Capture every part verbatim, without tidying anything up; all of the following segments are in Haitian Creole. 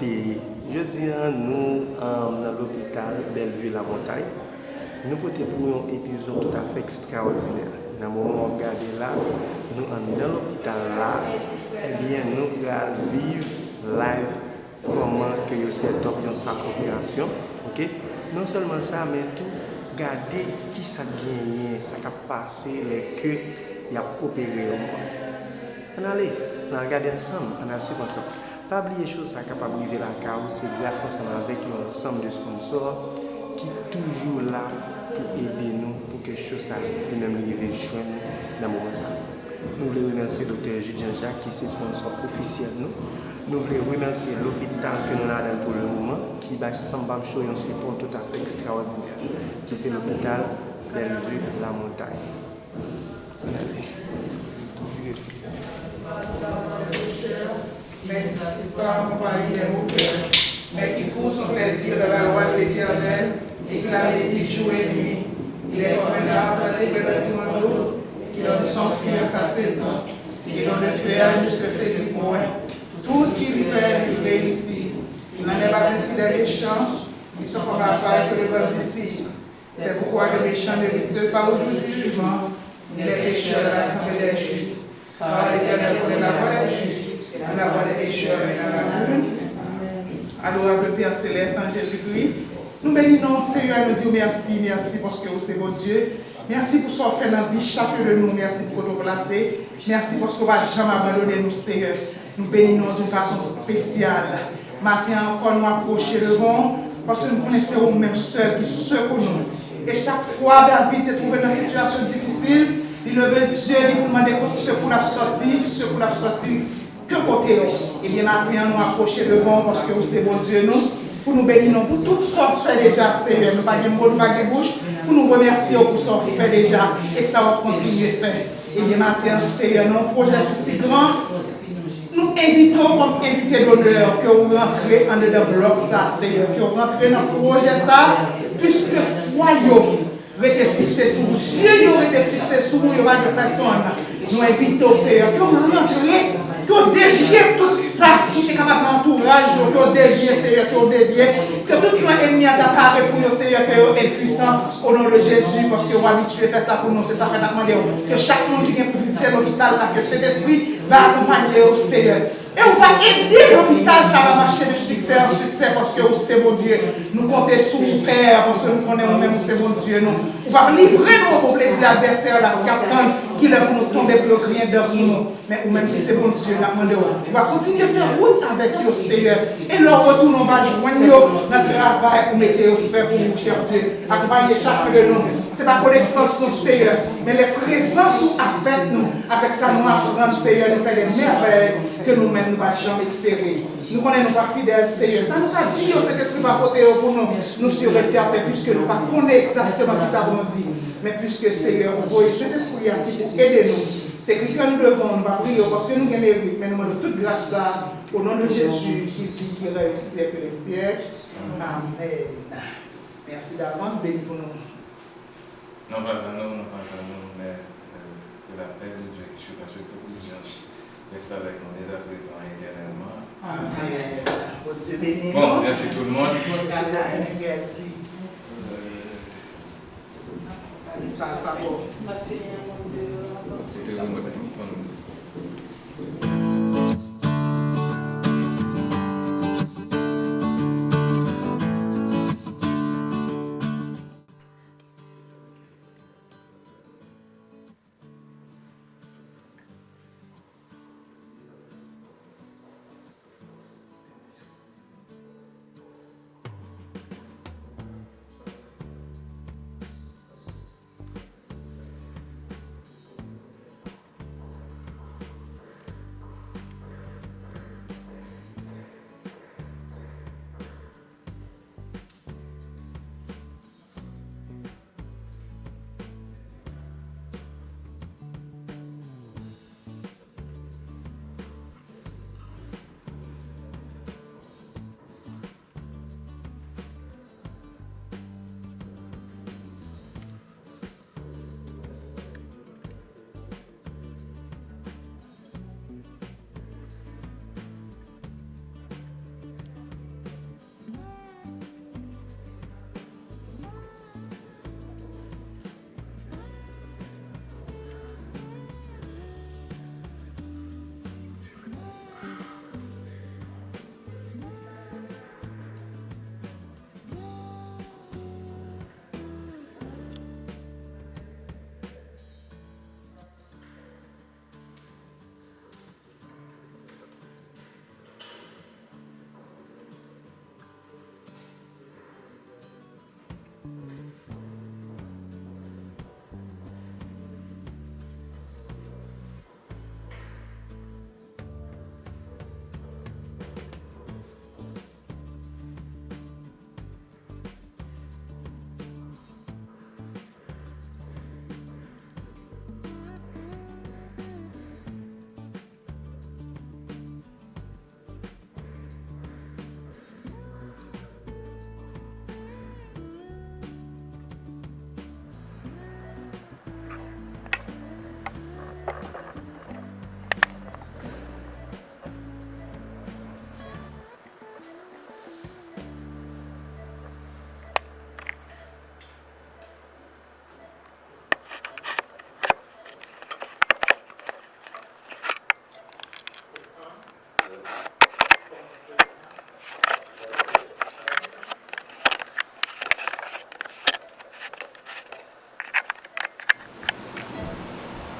E jodi a, nou, um, nan lopital Bellevue Lamontagne. Nou pote pou yon epizòd toutafè ekstraòdinè. Nan moman w ap gade la, nou anndan lopital la, ebyen, nou pral viv live kòman ke yo set up yon sal operasyon, oke? Non sèlman sa, men tou gade kisa k genyen, sa k ap pase lè ke y ap opere yon moun. Ann ale, ann al gade ansanm, ann al swiv ansanm. Pa bliye choz sa kapab rive lakay ou, se gras ansanm avèk yon ansanm de sponsò ki toujou la pou ede nou pou ke choz sa li menm li rive jwenn nou nan moman sa. Nou vle remèsye Doktè Jude Jean Jacques ki se sponsò ofisyèl nou. Nou vle remèsye lopital ke nou ladan l pou le moman ki bay Samba Show yon sipò toutafè ekstraòdinè, ki se lopital Bellevue Lamontagne. Ann ale. Vire. Mais qui ne s'assied pas en compagnie des moqueurs, mais qui trouve son plaisir dans la loi de l'Éternel, et qui la médite jour et nuit. Il est comme un arbre planté près d'un courant d'eau, qui donne son fruit à sa saison, et dont le feuillage ne se flétrit point. Tout ce qu'il fait lui réussit. Il n'en est pas ainsi des méchants, ils sont comme la paille que le vent dissipe. C'est pourquoi le méchant ne reste pas au jour du jugement, ni les pécheurs à l'assemblée des justes. Car l'Éternel connaît la voie des justes, mais la voie des pécheurs est dans la boue. Adorable Père Céleste, en Jésus-Christ, nou beni non w, Senyè, nou di w mèsi, mèsi paske ou se Bondye. Mèsi pou sa w fè nan vi chak youn de nou, mèsi pou kote w plase, mèsi paske w pa janm abandone nou, Senyè. Nou beni non w d'une façon spéciale. Maten an ankò, nou apwoche devan w, paske nou konnen se ou menm sèl ki sekou nou. E chak fwa David te twouve l nan sitiyasyon difisil, li leve zye li pou l mande kot sekou l ap sòti, sekou l ap sòti ke kote w. Ebyen, maten an, nou apwoche devan w, paske ou se Bondye nou, pou nou beni non w pou tout sa w fè deja, Senyè. Nou pa gen mo, nou pa gen bouch, pou nou remèsye w pou sa w fè deja, e sa w ap kontinye fè. Ebyen, maten an, Senyè, nan yon pwojè ki si gran, nou envite w kòm envite donè ke w rantre andedan blòk sa, Senyè, ke w rantre nan pwojè sa, piske fwa yo rete fikse sou ou, zye yo rete fikse sou ou, yo pa gen pèsonn. Nou envite w, Senyè, ke w rantre, ke w devye tout sa ki te kapab nan antouraj yo, ke w devye, Senyè, ke w devye, ke tout plan ènmi an ta pare pou yo, Senyè, ke yo enpwisan, o non de Jezi, paske w abitye fè sa pou nou, se sa fè n ap mande w, ke chak moun ki gen pou vizite lopital la, ke Sentespri va akonpanye yo, Senyè. E ou va ede lopital sa va mache de siksè an siksè, paske ou se Bondye. Nou konte sou ou, Pè, paske nou konnen ou menm ou se Bondye nou. Ou p ap livre nou o bon plezi advèsè la ki ap tann kilè pou nou tonbe pou yo griyen dan sou nou. Men ou menm ki se Bondye, n ap mande w, ou va kontinye fè wout avèk yo, Senyè. E lè w retounen, ou va jwenn yo nan travay ou mete yo fè pou ou, chè Dye. Akonpanye chak de nou. Se pa konesans nou, Senyè, men lè prezans ou avèk nou, avèk sa nou aprann, Senyè, nou fè de mèvèy ke nou menm nou pa t janm espere. Nou konnen nou pa fidèl, Senyè. Sa nou ka di yo, Sentespri va pote yo pou nou. Nou si e sèten, piske nou pa konnen egzakteman kisa pou nou di. Men piske, Senyè, ou voye Sentespri a ki pou ede nou. Se Kris la nou devan, nou pa priye w paske nou gen merit, men nou mande w tout gras sa, o non de Jezi, ki viv, ki règne au siècle des siècles. Amèn. Mèsi davans, beni pou nou. Non pas à nous, non pas à nous, mais, euh, que la paix de Dieu qui surpasse toute intelligence reste avec nous dès à présent et éternellement. Amèn. Bondye beni nou. Bon, merci tout le monde. Bon travay. Mèsi. Euh, Sa, sa bon. C'était un bon.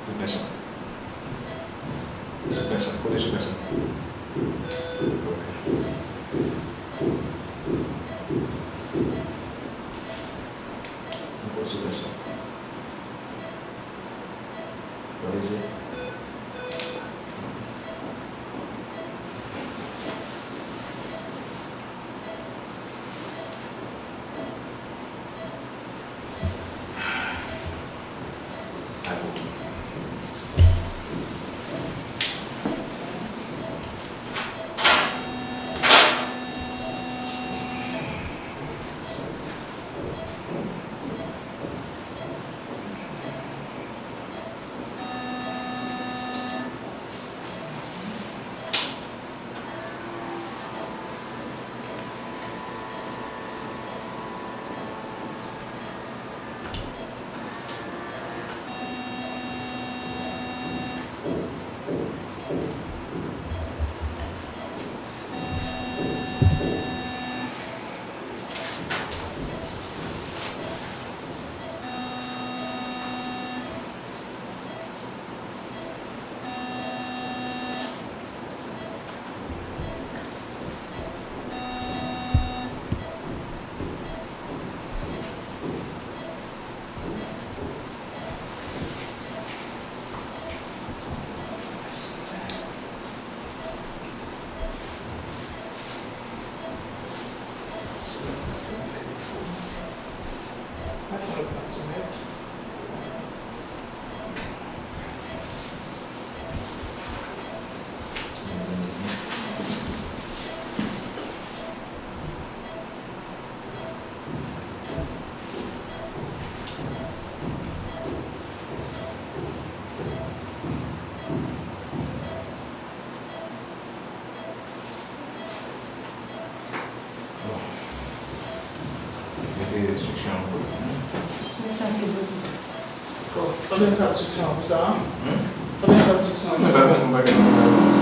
Soupè sa. Soupè sa. Kote soupè sa? Ok. Kote soupè sa? What is it? Bon. Mete enstriksyon an pou li. Enstriksyon se pou li. Bon, konbyen traduksyon pou sa a? Hmm? Konbyen traduksyon pou sa a? Mwen pa gen, mwen pa gen.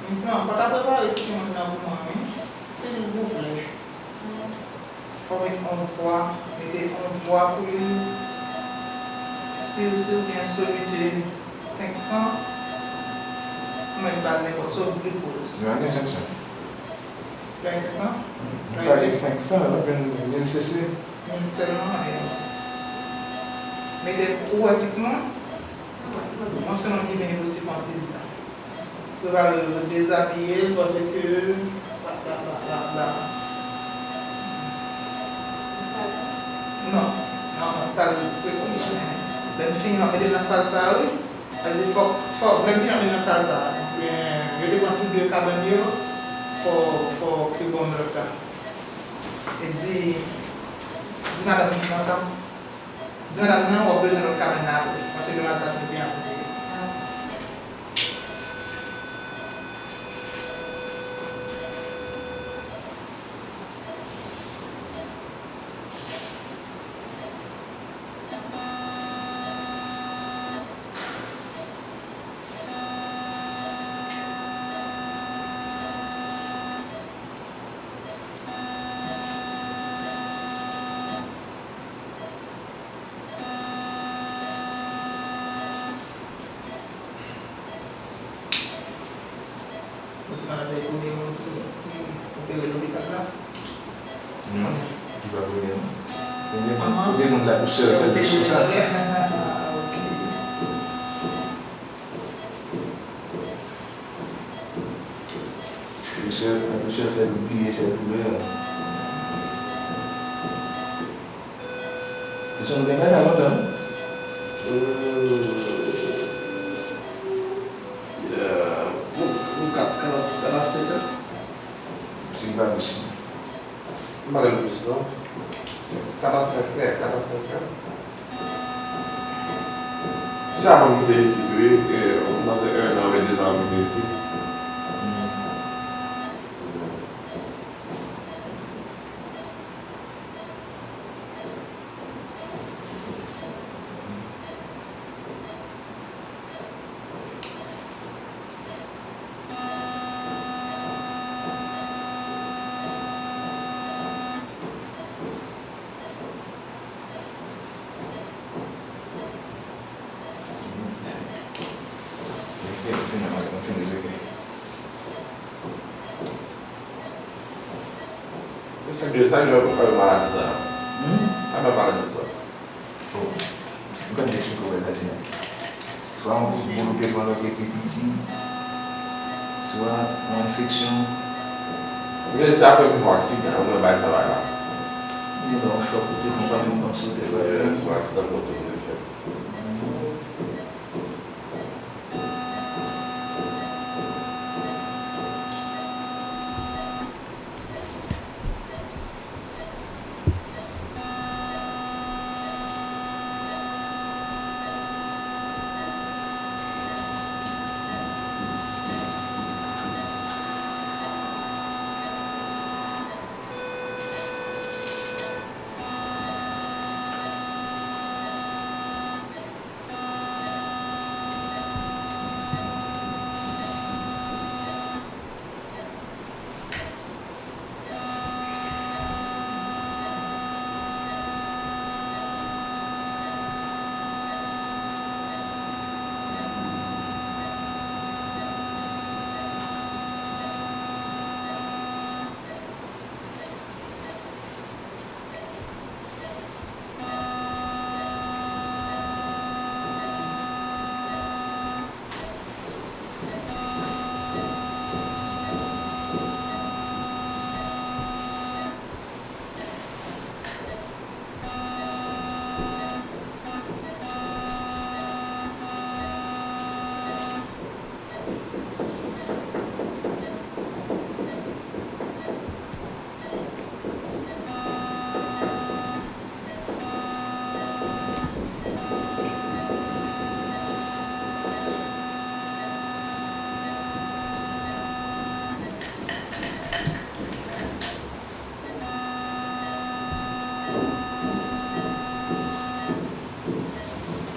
Misye, fò w ta prepare timoun nan pou mwen, wi, silvouplè. Fò w met yon vwa, mete yon vwa pou li. Si, si w byen solide, senk san, ou mèt ba l nenpòt, sof glikoz. Li pa gen senk san. Li pa gen senk san? Li pa gen senk san, non, mil C C. Mil sèlman, e mete, ou wè ki timoun? Yon timoun ki vini pou sikonsiz la. Prepare l, dezabiye l, paske bla, bla, bla, bla, bla. Non, non, nan sal prekondisyonnen. Lè m fini, m ap mete l nan sal sa a, wi. Sa vle di, fòk, fòk, lè m fini, m ap mete l nan sal sa a. Donk, eh, yo te pran tout de kabann yo, fò, fò ke ban m lòt la. E di, di madanm nan sa. Di madanm nan, w ap bezwen lòt kabann nan apre, paske demann sa fin fè anpil. Ou te konn avèk premye moun ki, ki opere lopital la? Non, ki pa premye moun. Premye moun, premye moun la pou sè fè l sou sa. Ah, ok. Misye, misye fè l bliye sèl doulè a. Misye nou gen bagay lontan, wi. Hmm. Yeah. Bon, bon, kat, karant, karannsenk an. Se pa posib. M pa gen plis, non. Se karannsenk, yeah, karannsenk an. Se avan m kite isit, wi. E, m panse en an, men de zan m kite isit. Sa k fè, sa k fè w maladi sa? Hmm? Sa k fè w maladi sa? Bon, m konn eksplike w bagay la. Swa yon gwo lopiman lòt epi piti, swa yon enfeksyon. Mwen se apre m fè aksidan, mwen bay sa bay la. Mwen gen yon chòk, ou te konn pa menm panse w te bay. Swa aksidan moto mwen te fè.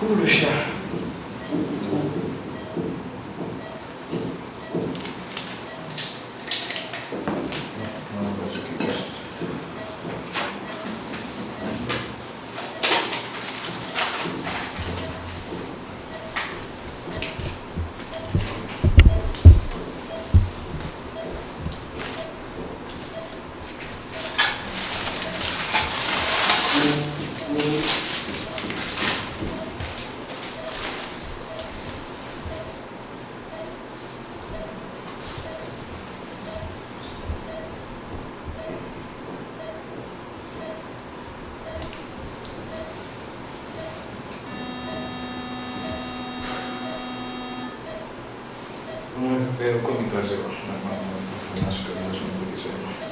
Pou le chat. Mwen, e, kòm li pase, mwen, mwen, mwen, mwen, mwen, mwen, mwen, mwen, mwen, mwen, mwen,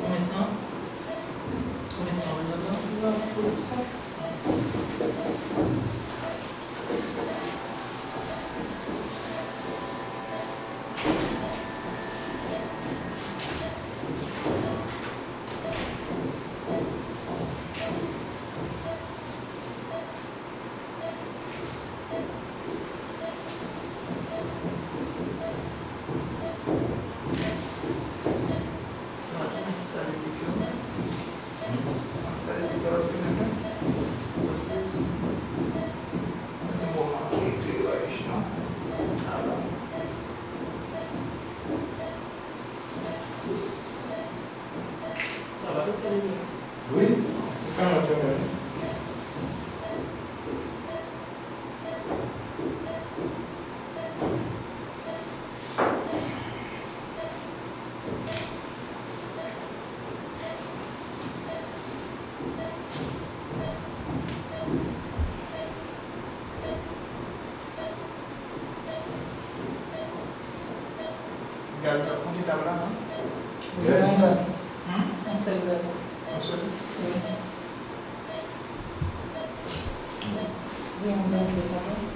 Konbyen san? Konbyen san w bezwen la? Wi, ou ka nan fè menm. Gaz la, konbyen tab la, non? Wi, yon gaz. Hmm? Yon sèl gaz. Yon sèl? Wi. Wi, yon gaz de katòz.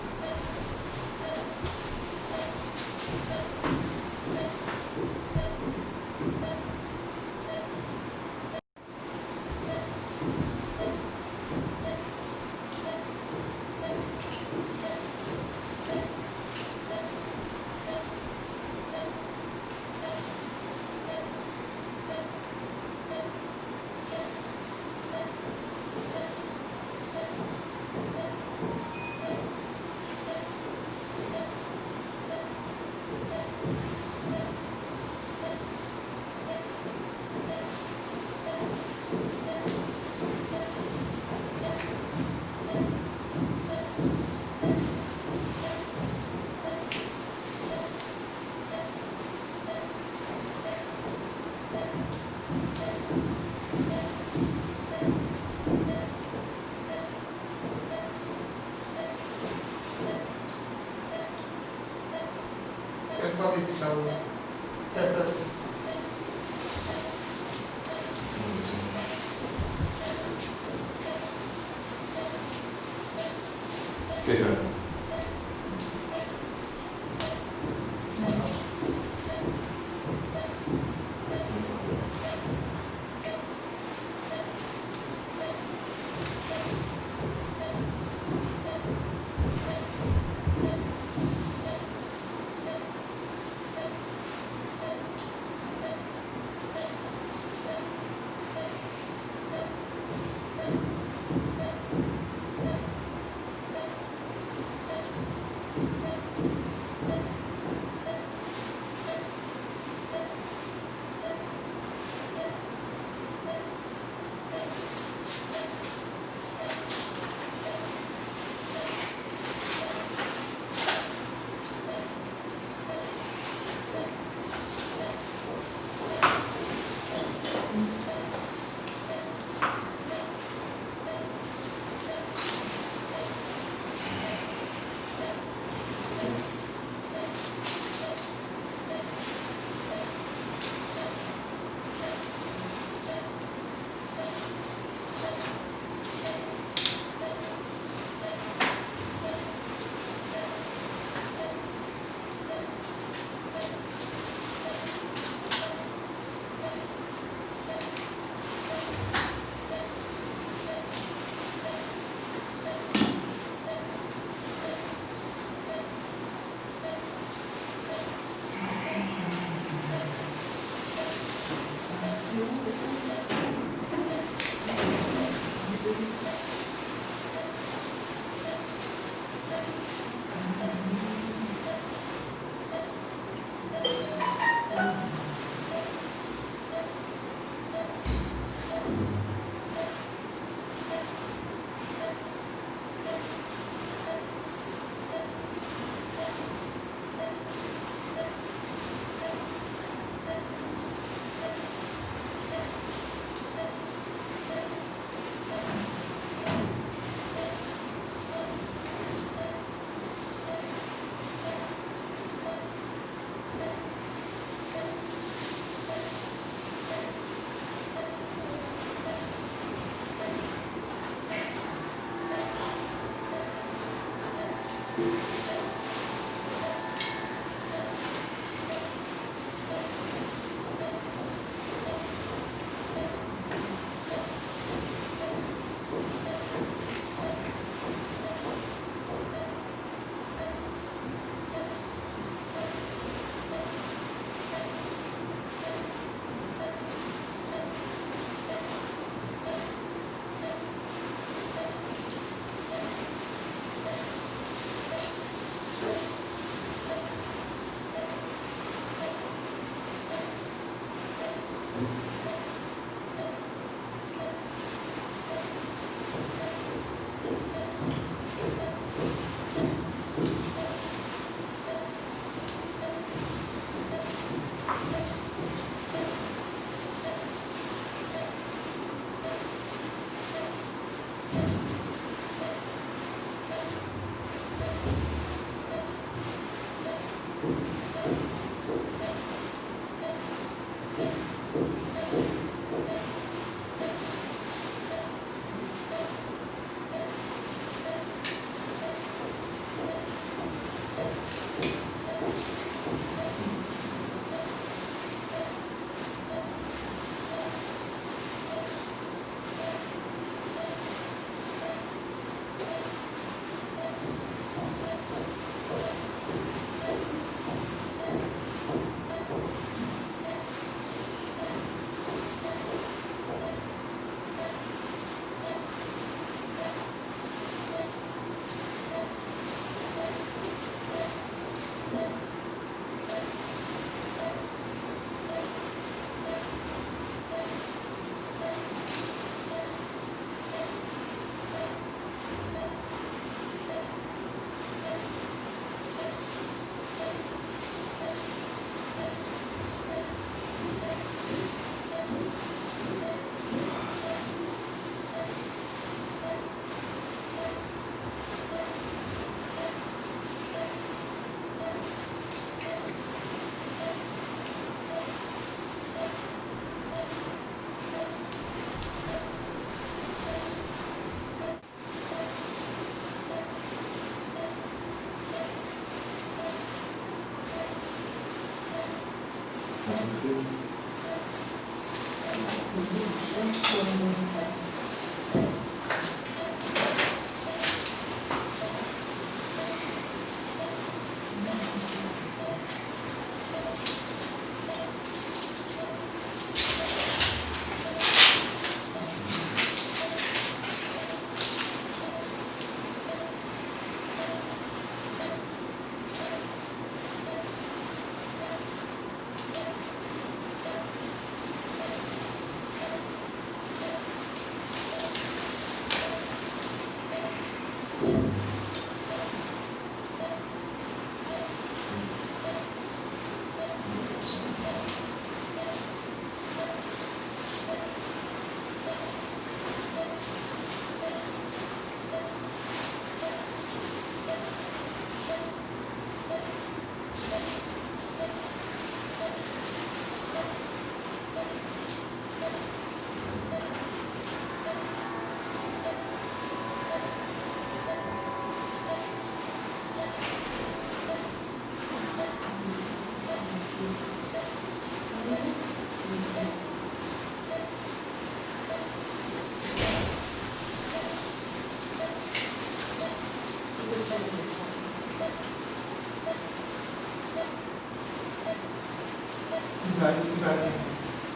Li pa, li pa gen,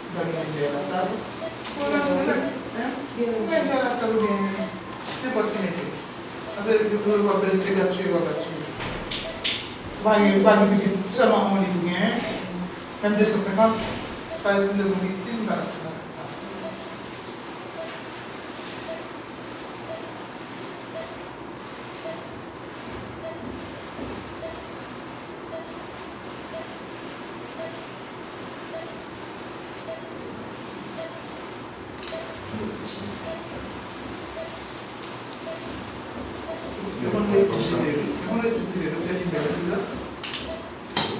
li pa gen lè la, ta. Bon, nan se lè, hein? Ou gen lè la, ta, oubyen nenpòt ki mete. Paske yo, yo, yo, w ap bèl te gaspiye, w ap gaspiye. Ou pa gen, ou pa gen, sèlman yon liv ou genyen, menm de san senkant, pa egzanp, de moun ki itil, m pa, m pa sa. Yo konn resitire, yo konn resitire, doktè Gilbert, li la?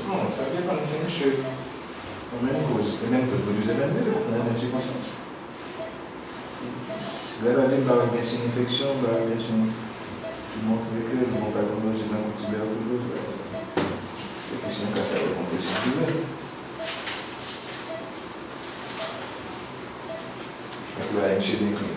Non, sa depann si misye nan menm koz, nan menm koz pou plizyè lane, nan menm sikonstans. Lè l ale, m pa wè gen siy enfeksyon, m pa wè gen siy ki montre ke li gen yon patoloji tankou tibèkiloz, pa egzanp. Epi si yon ka sa yo konn resitire. Yon ti bagay misye byen klin.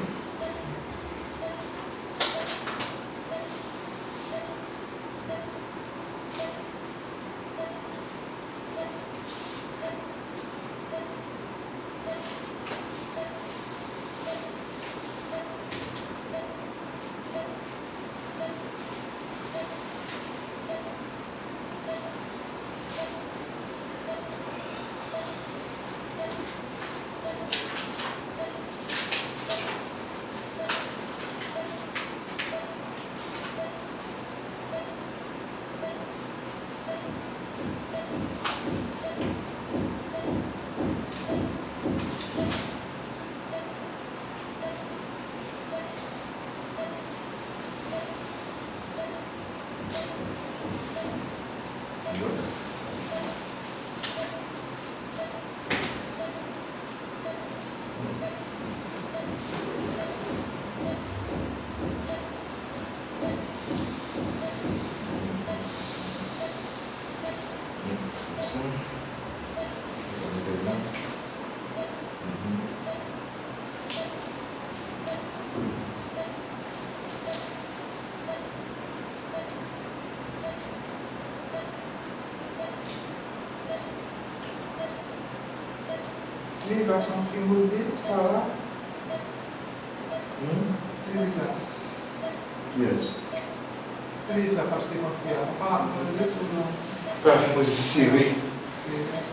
Ti minit la se yon fim Moyiz, Sara. Hmm? Ti mizik la. Kiyès? Ti minit la k ap sekanse a. Papa, Moyiz ou non? Papa, fim Moyiz sere. Sere.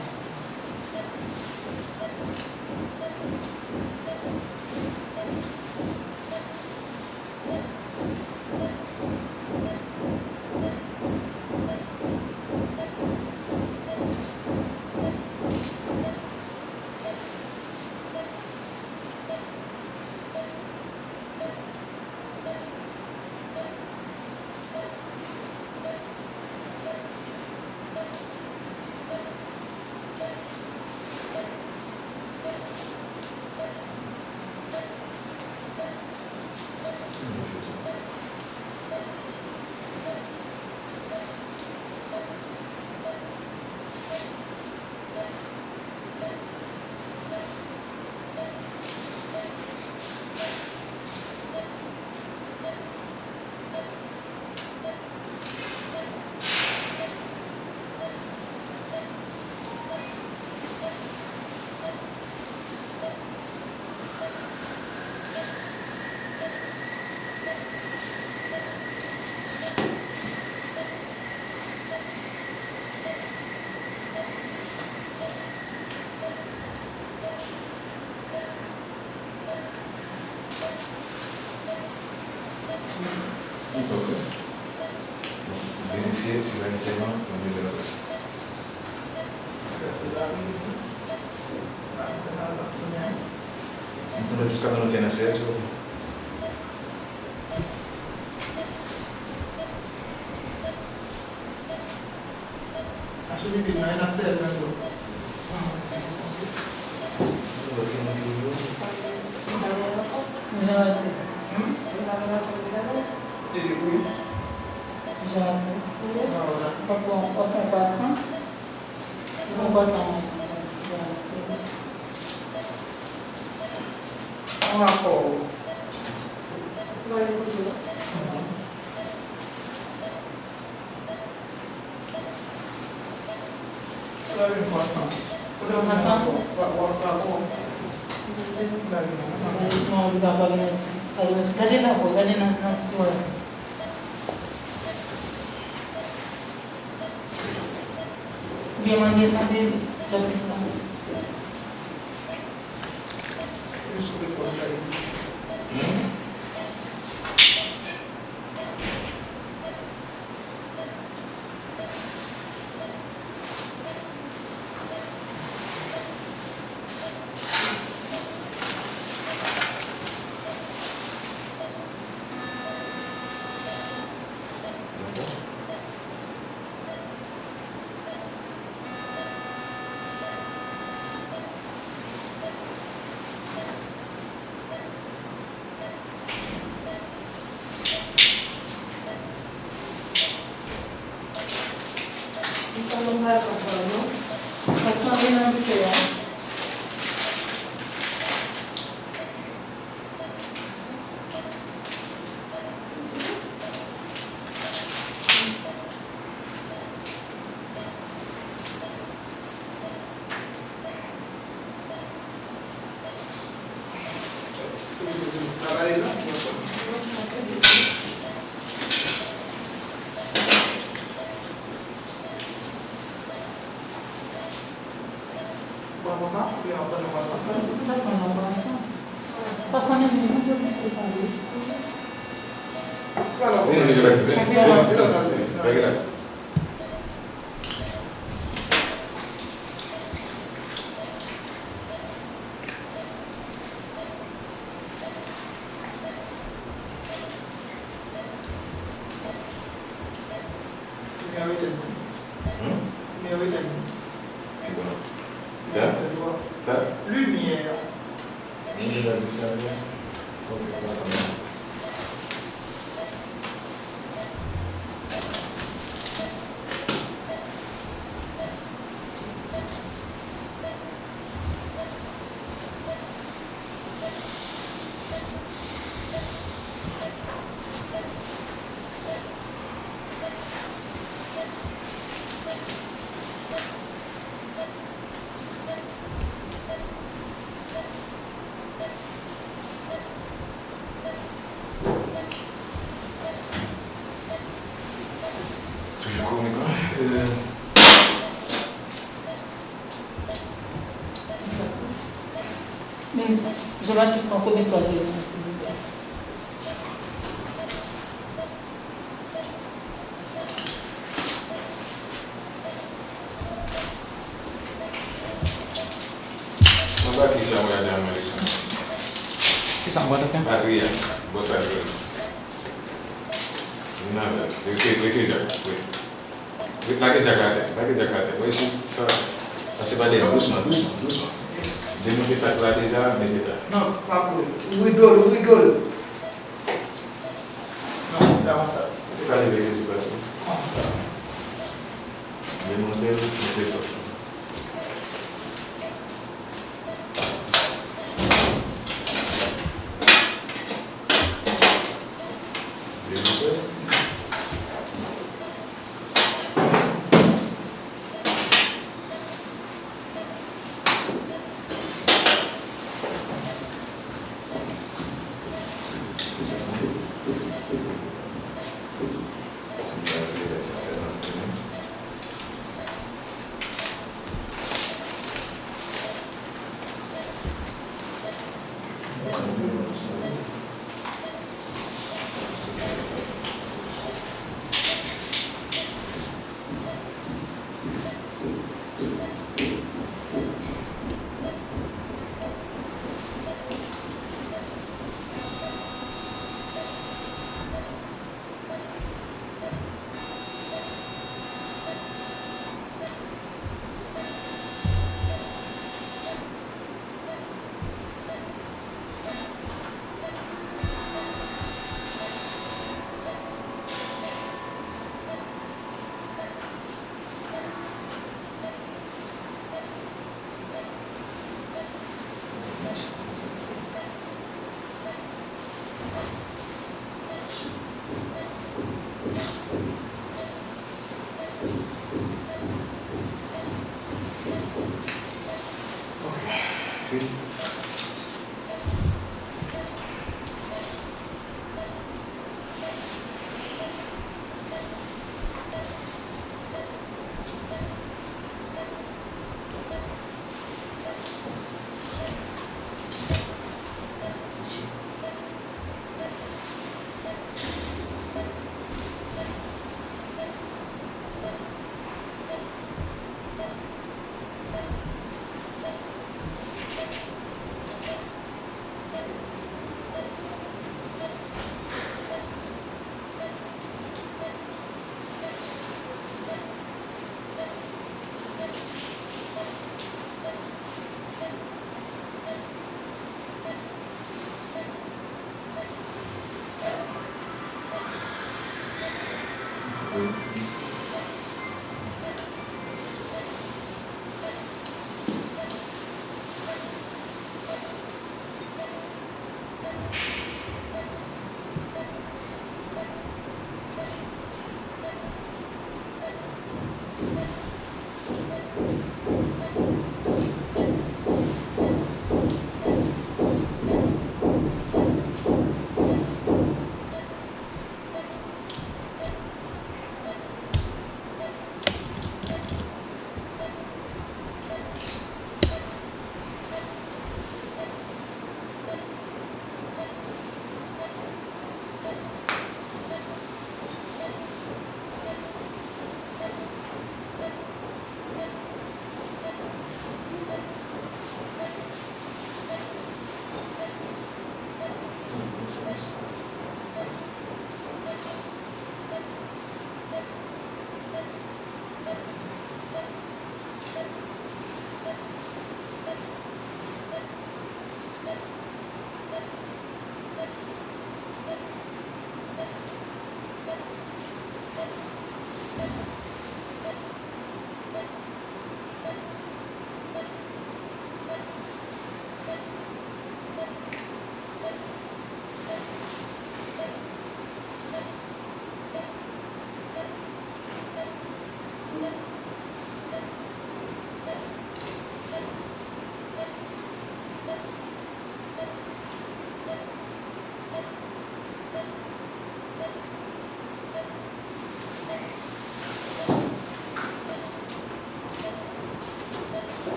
Li pafè. Bon, verifye si pa gen sèlman yon nimewo. Mwen santi jiska nan lòt nan sèz yo. Achte pipin nan, e nan sèl nan tou. Jan atis. Hmm? E wi. Jan atis. Fòk w pran kwasan. Ou pran kwasan. Jan atis. Yon rapò. Ou pa gen kote la? Kote w gen kwasan? Kote w gen kwasan? Wa, wa, wa, wa. Non, li pa pale nan ti, pale nan ti. Gade la, bro, gade nan, nan ti wè. Oubyen mande, mande lòt lis la. Li sanble m pa pran sa non. Pase nan dife a. Pran konsa, oubyen w ap pran nan kwasan? Mwen pa pran nan kwasan. Kwasan menm, li manje mwen pou sa, wi. Vini, vini, vini, vini, vini, vini, vini. Limyè rete m. Hmm? Limyè rete m. Ki bò? Sa? Limyè rete m. Sa? Limyè a. Limyè a di sa, limyè? Ok, sa va. Minis Jean Baptiste, pran kopi twa zewo, silvouplè. Mwen pa ki sa mwen gade an mwen leson. Ki sa mwen gade? Batri a, bò sa jwe. Vin avè l. Rete, rete djak. Wi. Wi, lage djak atè. Lage djak atè. Wi, si sa. Sa se pa deyò. Dousman, dousman, dousman. Demonte sa k la deja, mete sa. Non, pa pou. Rido l, rido l. Non, pa konsa. Ou ka leve yo di pati. Konsa. Demonte l, mete l. Demonte l. Ok, fini.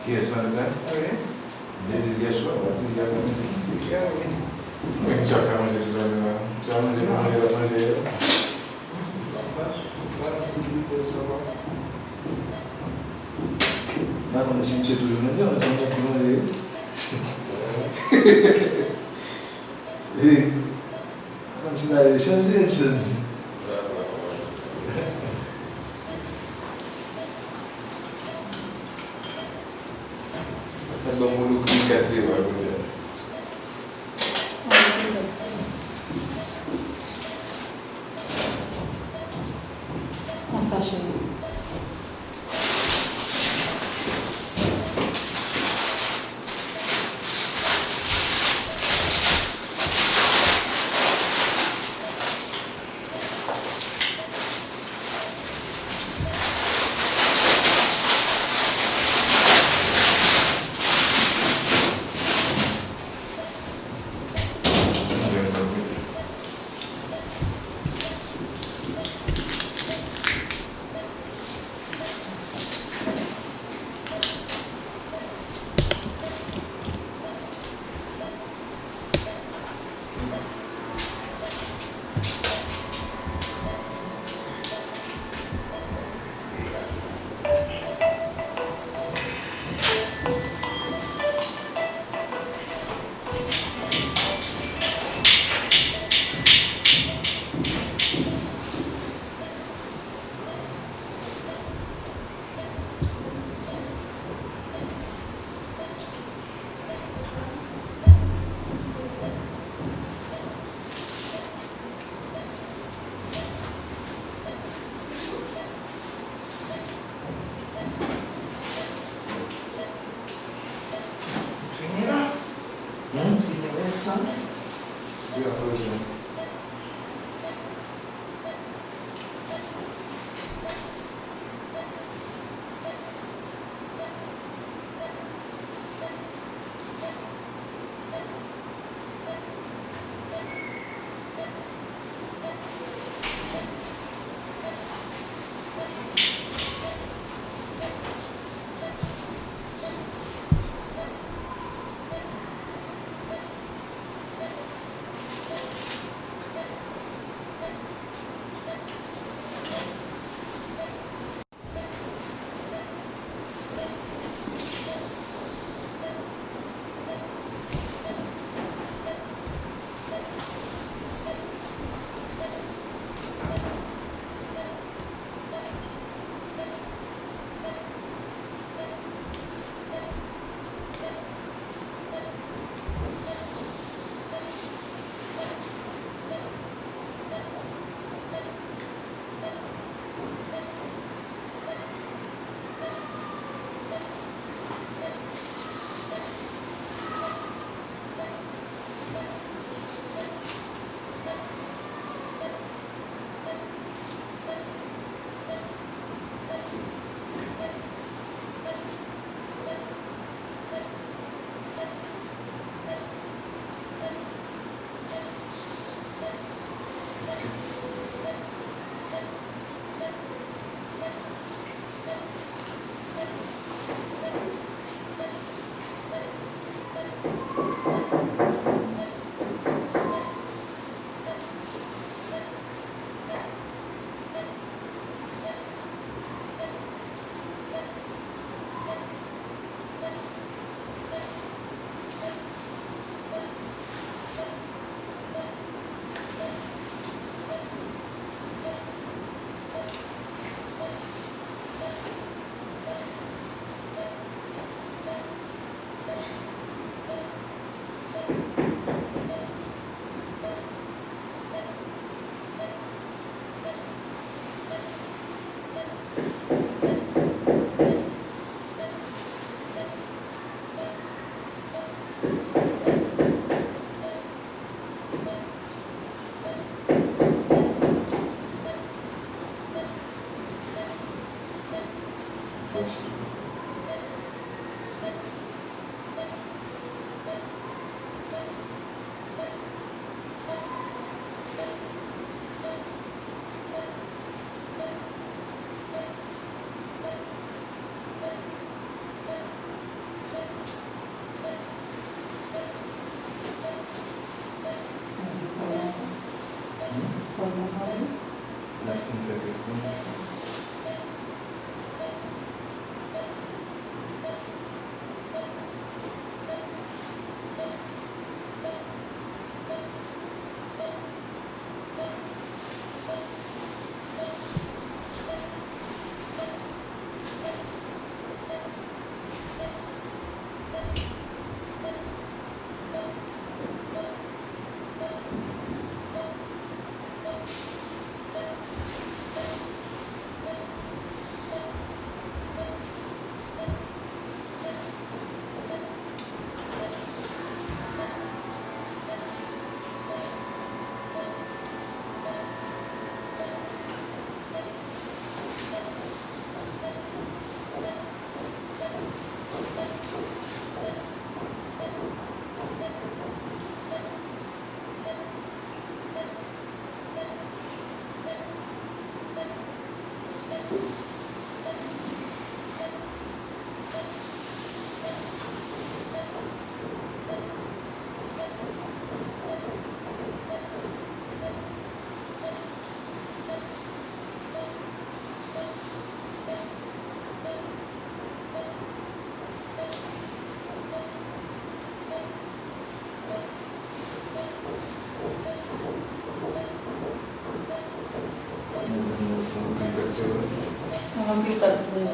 Kiyès malad la? Wi. Depi yè swa, w ap di yè aprèmidi. Yè aprèmidi. Mwen, m t ap ka manje jounen la. M t ap manje, manje, manje. M pa konn si misye toujou nan djòb, men se mwen ki manje, wi. Wi. Kòmsi bagay yo chanje, Edson. Sa ban m yon lou kri kat zewo a kounye a. Konsa, cheri. Fini la? Hmm? Fini la, sa? Wi, apre sa. N ap fin fè pèp nou. Nou ranpli kat zewo.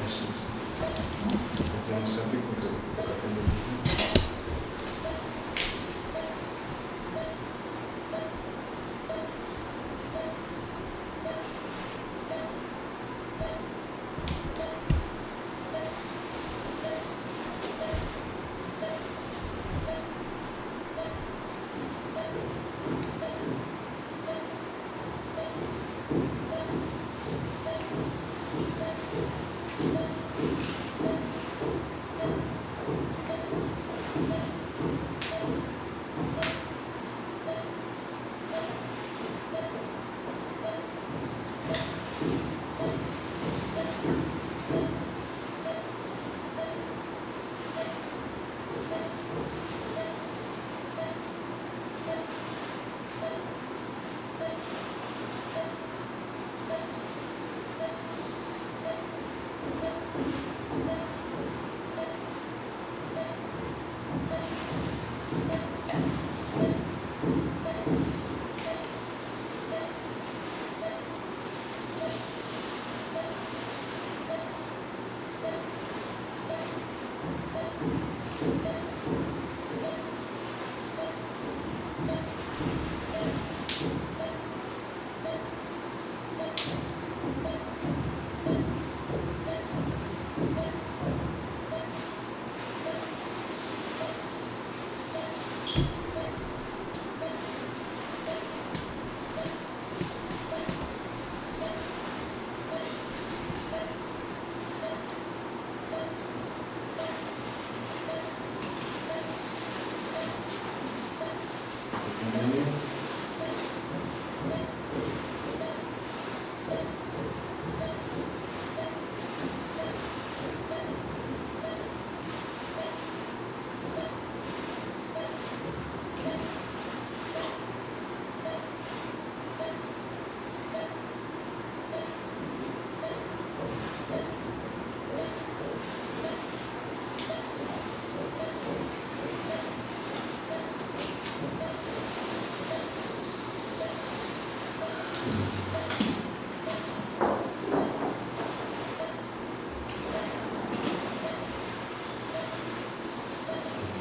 Mèsi, mèsi. Mèsi. Mwen santi m kote w.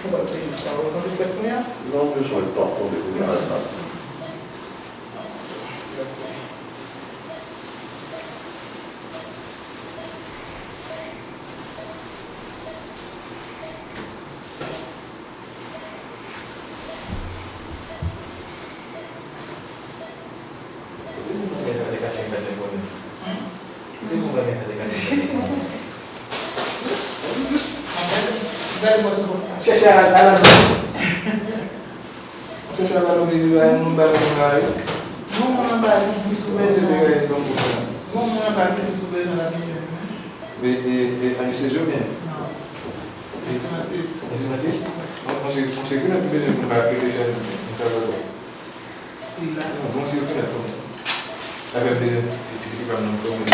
Ou pa te jis pa, ou santi frèt kounye a? Non, m jis wè l t ap tonbe kounye a la. Kote moun nan gen sa te kache m pa janm konnen? Kote moun nan gen sa te kache m pa janm konnen? Chèche a, a la. Chèche a, ba nou de la, nou ba nou la, wi. Bon, moun anba, di m si w bezwen. Bon, moun anba, di m si w bezwen la, men. E, e, e, anestezi oubyen? Non. Enstrimantis. Enstrimantis? Mwen, mwen se, mwen se ki lòt ki bezwen pou m ka prete jèn, mwen sa vre. Sila. Non, bon, se yo ki lòt tou. Avè m de ti, ti pitit pa m nan fò mwen.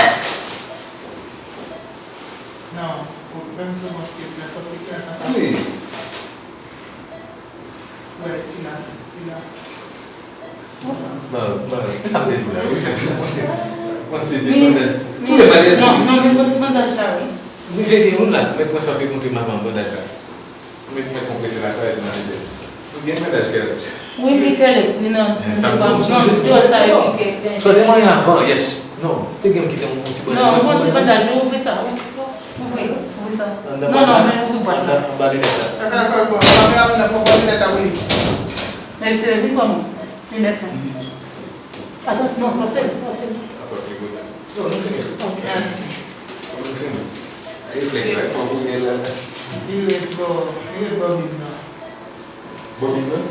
Non, menm si w gon sirkilè, fò sirkilè nan. Wi. Wè, sila, sila. Bon, bon, sa m te di w la, wi, sa m te di w. Bon, se te bandaj. Tou le bagay. Non, non, men bon ti bandaj la, wi. Wi, se gen moun la, men pran sa te montre manman bandaj la. Ou met, met konpresè la, sa, e nan lide. Ou gen bandaj Kerlex. Wi, wi, Kerlex, wi, nan, nan, sa m non, non, sa, e wi, ke, ke. Sa te mwen avan, yes. Non, te gen m kite yon ti bandaj. Non, yon ti bandaj, wi, ouvri sa, ouvri, ouvri, ouvri sa. Non, non, men ouvri Anba, anba linèt la. Sa fè fè bon. Kamera moun nan pran bon linèt la pou li. Mesye, vin pran mwen. Linèt la. Atansyon, non, pase, pase. Yo, nou fini. Ok, mèsi. Nou fini. Reflèks la, fò pou gen la. Li ret bò, li ret bò bib nan. Bò bib nan?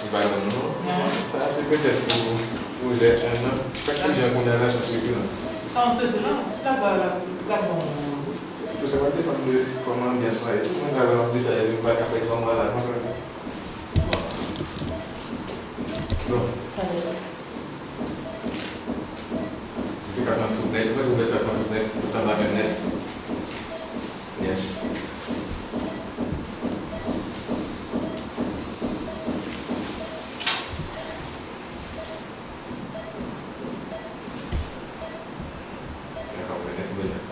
Li pa grann non. Non. Sa se petèt pou pwojè en an. Chak ti jan pou nan relasyon sirkil lan. Sa yon sirkil lan, la ba la, la bon. Tou sa va depann de kòman anbyans lan ye. Tou moun ka wè m ap di sa, epi m pa ka fè yon mwa la, konsa. Bon. Bon. Li te ka pran tout nèt, mwen ouvè sa pran tout nèt, tout anba menm nèt. Yes. Mwen ka ouvè nèt, ouvè nèt.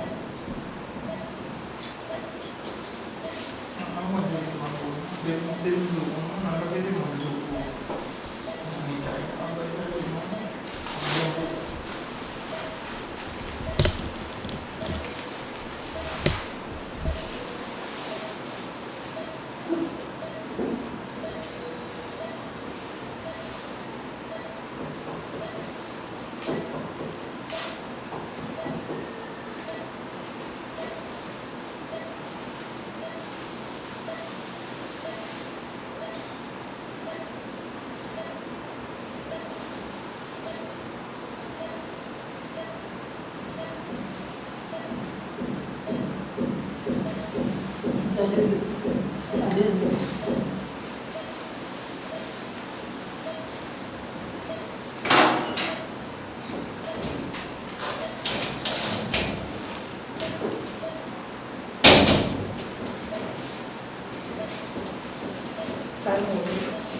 Sa nou ye?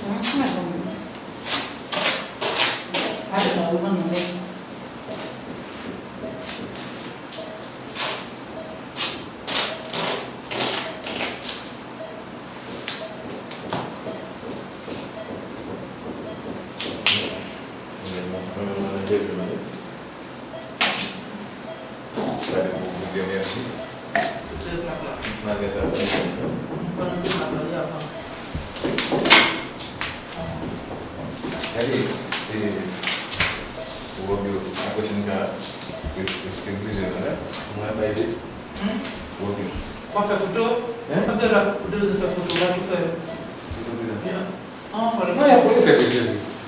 Hum, mwen konn. Gade sa, ou konn non, men. Gade pou w di mèsi. Malgre sa, fò n di mèsi. Gade, e, wòb yo, apre si n ka esterilize yo, mwen bay de wòb yo. W ap fè foto? Hein? Ou te bezwen fè foto, w ap fè. Foto de la. Non, e pou yo fè peze.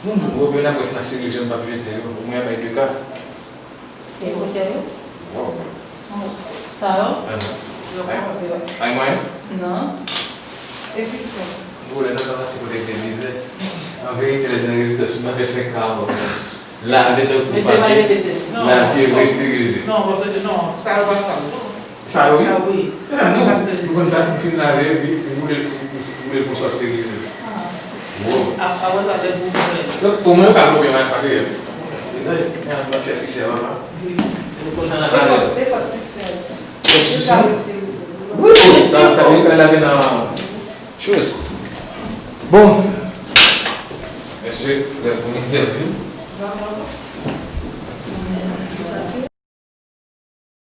Moun, moun, wòb yo n ap wè si n a seri jèn p ap jete yo. Omwen bay de ka. E otèl yo? Wòb. Sa yo? Ay mwen? Non. E si fè? Bon, lè nan pase kote k te vize. An verite, lè nan rezidans, mwen fè senk ka avan. La, detan pou pale. La, te resterize. Non, paske, non, sa yo pa sa. Sa yo, wi. Ah, wi. Ah, non. Ou konn sa, m fin lave, epi ou boule, ou boule l konsa, w esterilize. Ah. Wow. Ap, ap wè talè pou ou mwen. Donk, omwen, ou ka pwoblèm ak materyèl. Tande, m ap fè fiksè a, papa. Wi. Ou konn sa nan talè. Se kot, se kot fiksè. Wi, wi, sa, sa, sa, lave nan Choz. Bon. Mesye, lè pou entèvyou.